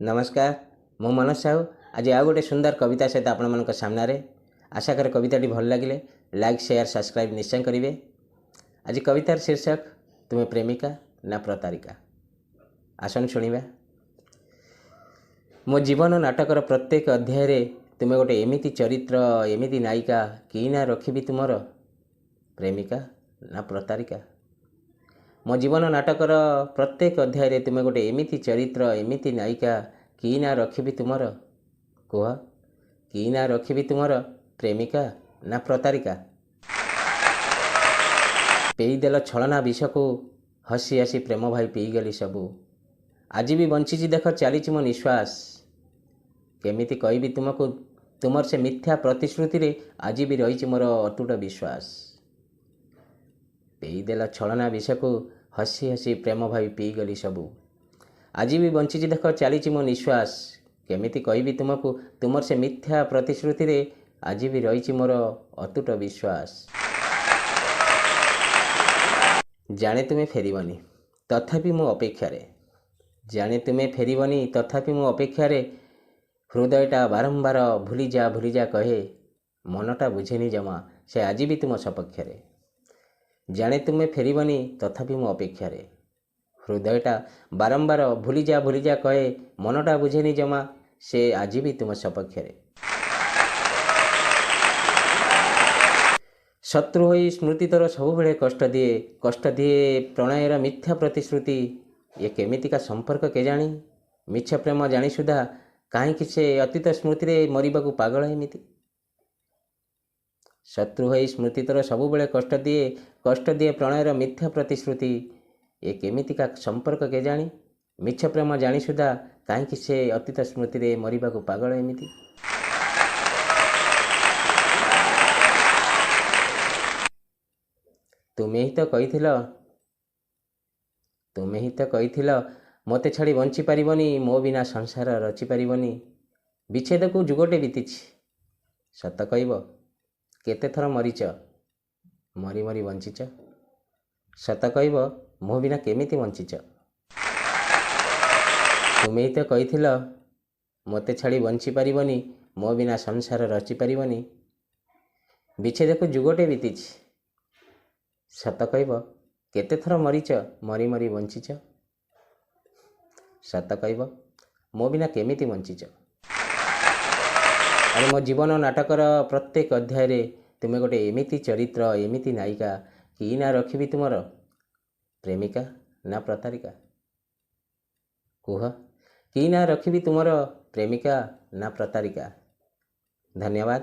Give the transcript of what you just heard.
ନମସ୍କାର, ମୁଁ ମନୋଜ ସାହୁ। ଆଜି ଆଉ ଗୋଟେ ସୁନ୍ଦର କବିତା ସହିତ ଆପଣମାନଙ୍କ ସାମ୍ନାରେ। ଆଶା କରେ କବିତାଟି ଭଲ ଲାଗିଲେ ଲାଇକ୍, ସେୟାର, ସବସ୍କ୍ରାଇବ୍ ନିଶ୍ଚୟ କରିବେ। ଆଜି କବିତାର ଶୀର୍ଷକ ତୁମେ ପ୍ରେମିକା ନା ପ୍ରତାରିକା। ଆସନ୍ତୁ ଶୁଣିବା। ମୋ ଜୀବନ ନାଟକର ପ୍ରତ୍ୟେକ ଅଧ୍ୟାୟରେ ତୁମେ ଗୋଟେ ଏମିତି ଚରିତ୍ର, ଏମିତି ନାୟିକା, କି ନାଁ ରଖିବି ତୁମର, ପ୍ରେମିକା ନା ପ୍ରତାରିକା? ମୋ ଜୀବନ ନାଟକର ପ୍ରତ୍ୟେକ ଅଧ୍ୟାୟରେ ତୁମେ ଗୋଟେ ଏମିତି ଚରିତ୍ର, ଏମିତି ନାୟିକା, କି ନାଁ ରଖିବି ତୁମର, କୁହ କି ନାଁ ରଖିବି ତୁମର, ପ୍ରେମିକା ନା ପ୍ରତାରିକା? ପେଇଦେଲ ଛଳନା ବିଷକୁ, ହସି ହସି ପ୍ରେମ ଭାଇ ପିଇଗଲି ସବୁ। ଆଜି ବି ବଞ୍ଚିଛି ଦେଖ, ଚାଲିଛି ମୋ ନିଶ୍ୱାସ। କେମିତି କହିବି ତୁମକୁ, ତୁମର ସେ ମିଥ୍ୟା ପ୍ରତିଶ୍ରୁତିରେ ଆଜି ବି ରହିଛି ମୋର ଅତୁଟ ବିଶ୍ୱାସ। ପେଇଦେଲ ଛଳନା ବିଷକୁ, ହସି ହସି ପ୍ରେମ ଭାଇ ପିଇଗଲି ସବୁ। ଆଜି ବି ବଞ୍ଚିଛି ଦେଖ, ଚାଲିଛି ମୋ ନିଶ୍ୱାସ। କେମିତି କହିବି ତୁମକୁ, ତୁମର ସେ ମିଥ୍ୟା ପ୍ରତିଶ୍ରୁତିରେ ଆଜି ବି ରହିଛି ମୋର ଅତୁଟ ବିଶ୍ୱାସ। ଜାଣେ ତୁମେ ଫେରିବନି, ତଥାପି ମୁଁ ଅପେକ୍ଷାରେ। ଜାଣେ ତୁମେ ଫେରିବନି, ତଥାପି ମୁଁ ଅପେକ୍ଷାରେ। ହୃଦୟଟା ବାରମ୍ବାର ଭୁଲିଯା ଭୁଲିଯା କହେ, ମନଟା ବୁଝେନି ଜମା, ସେ ଆଜି ବି ତୁମ ସପକ୍ଷରେ। ଜାଣେ ତୁମେ ଫେରିବନି, ତଥାପି ମୁଁ ଅପେକ୍ଷାରେ। ହୃଦୟଟା ବାରମ୍ବାର ଭୁଲିଯା ଭୁଲିଯା କହେ, ମନଟା ବୁଝେନି ଜମା, ସେ ଆଜି ବି ତୁମ ସପକ୍ଷରେ। ଶତ୍ରୁ ହୋଇ ସ୍ମୃତି ତୋର ସବୁବେଳେ କଷ୍ଟ ଦିଏ, କଷ୍ଟ ଦିଏ ପ୍ରଣୟର ମିଥ୍ୟା ପ୍ରତିଶ୍ରୁତି। ଇଏ କେମିତିକା ସମ୍ପର୍କ କେଜାଣି, ମିଛ ପ୍ରେମ ଜାଣି ସୁଦ୍ଧା କାହିଁକି ସେ ଅତୀତ ସ୍ମୃତିରେ ମରିବାକୁ ପାଗଳ ଏମିତି? ଶତ୍ରୁ ହୋଇ ସ୍ମୃତି ତୋର ସବୁବେଳେ କଷ୍ଟ ଦିଏ, କଷ୍ଟ ଦିଏ ପ୍ରଣୟର ମିଥ୍ୟା ପ୍ରତିଶ୍ରୁତି। ଏ କେମିତିକା ସମ୍ପର୍କ କେଜାଣି, ମିଛ ପ୍ରେମ ଜାଣି ସୁଦ୍ଧା କାହିଁକି ସେ ଅତୀତ ସ୍ମୃତିରେ ମରିବାକୁ ପାଗଳ ଏମିତି? ତୁମେ ହିଁ ତ କହିଥିଲ, ତୁମେ ହିଁ ତ କହିଥିଲ, ମୋତେ ଛାଡ଼ି ବଞ୍ଚିପାରିବନି, ମୋ ବିନା ସଂସାର ରଚିପାରିବନି। ବିଚ୍ଛେଦକୁ ଯୁଗଟେ ବିତିଛି, ସତ କହିବ କେତେ ଥର ମରିଛ, ମରି ମରି ବଞ୍ଚିଛ? ସତ କହିବ ମୋ ବିନା କେମିତି ବଞ୍ଚିଛ? ତୁମେ ହିଁ ତ କହିଥିଲ, ମୋତେ ଛାଡ଼ି ବଞ୍ଚିପାରିବନି, ମୋ ବିନା ସଂସାର ରଚିପାରିବନି। ବିଚ୍ଛେଦକୁ ଯୁଗଟେ ବିତିଛି, ସତ କହିବ କେତେ ଥର ମରିଛ, ମରି ମରି ବଞ୍ଚିଛ? ସତ କହିବ ମୋ ବିନା କେମିତି ବଞ୍ଚିଛ? ଆରେ ମୋ ଜୀବନ ନାଟକର ପ୍ରତ୍ୟେକ ଅଧ୍ୟାୟରେ ତୁମେ ଗୋଟେ ଏମିତି ଚରିତ୍ର, ଏମିତି ନାୟିକା, କି ନାଁ ରଖିବି ତୁମର, ପ୍ରେମିକା ନା ପ୍ରତାରିକା? କୁହ କି ନାଁ ରଖିବି ତୁମର, ପ୍ରେମିକା ନା ପ୍ରତାରିକା? ଧନ୍ୟବାଦ।